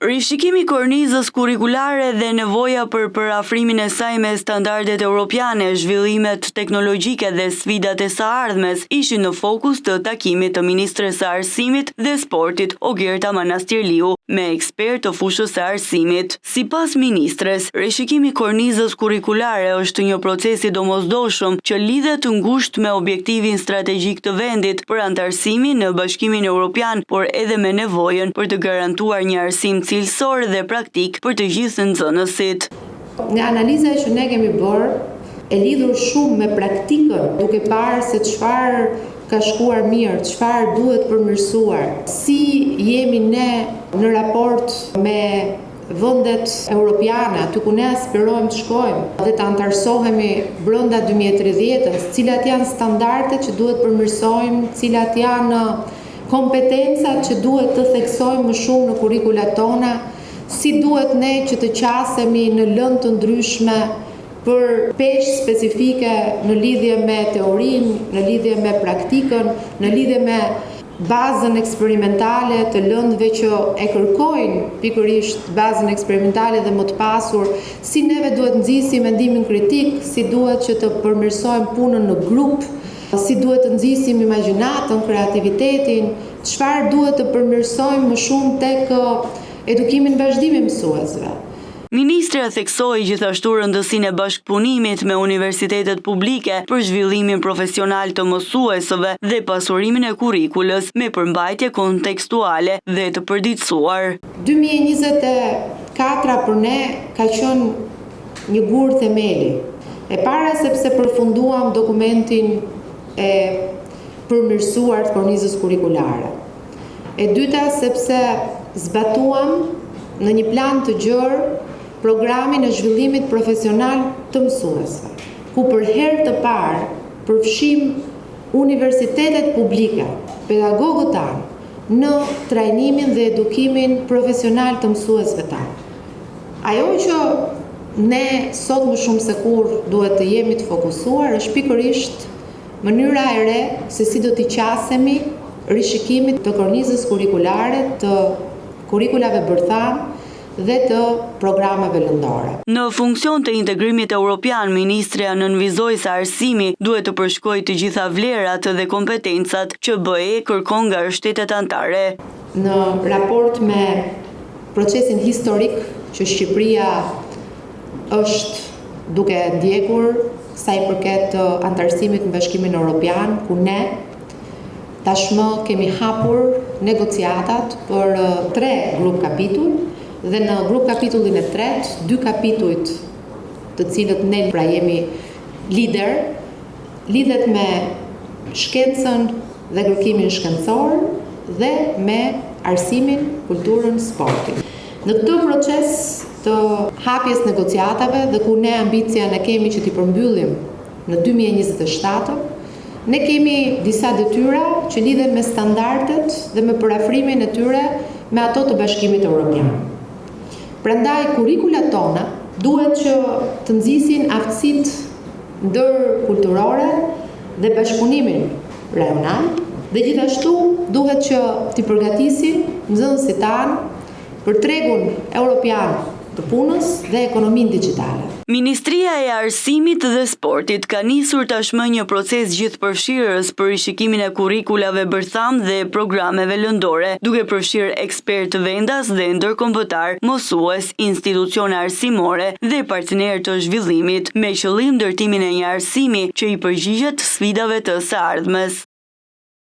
Rishikimi i kornizës kurrikulare dhe nevoja për përafrimin e saj me standardet europiane, zhvillimet teknologjike dhe sfidat e së ardhmes ishin në fokus të takimit të ministres së Arsimit dhe Sportit, Ogerta Manastirliu, me ekspertë të fushës së arsimit. Sipas ministres, rishikimi i kornizës kurrikulare është një proces i domosdoshëm që lidhet ngushtë me objektivin strategjik të vendit për anëtarësimin në Bashkimin Europian, por edhe me nevojën për të garantuar një arsim cilësor dhe praktik për të gjithë nxënësit. Nga analiza që ne kemi bërë, e lidhur shumë me praktikën, duke parë se çfarë ka shkuar mirë, çfarë duhet përmirësuar, si jemi ne në raport me vendet europiane, aty ku ne aspirojmë të shkojmë dhe të anëtarësohemi brenda 2030-ës, cilat janë standardet që duhet përmirësojmë, cilat janë kompetencat që duhet të theksojmë më shumë në kurrikulat tona, si duhet ne që të qasemi në lëndë të ndryshme për peshë specifike në lidhje me teorinë, në lidhje me praktikën, në lidhje me bazën eksperimentale të lëndëve që e kërkojnë pikërisht bazën eksperimentale dhe më të pasur, si neve duhet nxisim mendimin kritik, si duhet që të përmirësojmë punën në grup, si duhet të nxisim imagjinatën, kreativitetin, çfarë duhet të përmirësojmë më shumë tek edukimi në vazhdim i mësuesve. Ministrja theksoi gjithashtu rëndësinë e bashkëpunimit me universitetet publike për zhvillimin profesional të mësuesve dhe pasurimin e kurrikulës me përmbajtje kontekstuale dhe të përditësuar. 2024 për ne ka qenë një gur themeli. E para sepse përfunduam dokumentin e përmirësuar të kornizës kurrikulare. E dyta sepse zbatuam në një plan të gjerë programin e zhvillimit profesional të mësuesve, ku për herë të parë përfshim universitetet publike, pedagogët tanë, në trajnimin dhe edukimin profesional të mësuesve tanë. Ajo që ne sot më shumë se kurrë duhet të jemi të fokusuar është pikërisht mënyra e re se si do t'i qasemi rishikimit të kornizës kurrikulare, të kurrikulave bërthamë dhe të programeve lëndore. Në funksion të integrimit europian, ministrja nënvizoi se arsimi duhet të përshkojë të gjitha vlerat dhe kompetencat që BE kërkon nga shtetet anëtare. Në raport me procesin historik që Shqipëria është duke ndjekur sa i përket anëtarësimit në Bashkimin Europian, ku ne tashmë kemi hapur negociatat për tre grup kapitull dhe në grup kapitullin e tretë, dy kapitujt të cilët ne pra jemi lider, lidhet me shkencën dhe kërkimin shkencor dhe me arsimin, kulturën, sportin. Në këtë proces të hapjes negociatave dhe ku ne ambician e kemi që t'i përmbyllim në 2027, ne kemi disa detyra që lidhen me standardet dhe me përafrimin e tyre me ato të Bashkimit Evropian. Prandaj kurrikulat tona duhet që të nxisin aftësitë ndërkulturore dhe bashkëpunimin rajonal dhe gjithashtu duhet që t'i përgatisin nxënësit tanë për tregun europian të punës dhe ekonominë digjitale. Ministria e Arsimit dhe Sportit ka nisur tashmë një proces gjithëpërfshirës për rishikimin e kurrikulave bërthamë dhe programeve lëndore, duke përfshirë ekspertë vendas dhe ndërkombëtar, mësues, institucione arsimore dhe partnerë të zhvillimit, me qëllim ndërtimin e një arsimi që i përgjigjet sfidave të së ardhmes.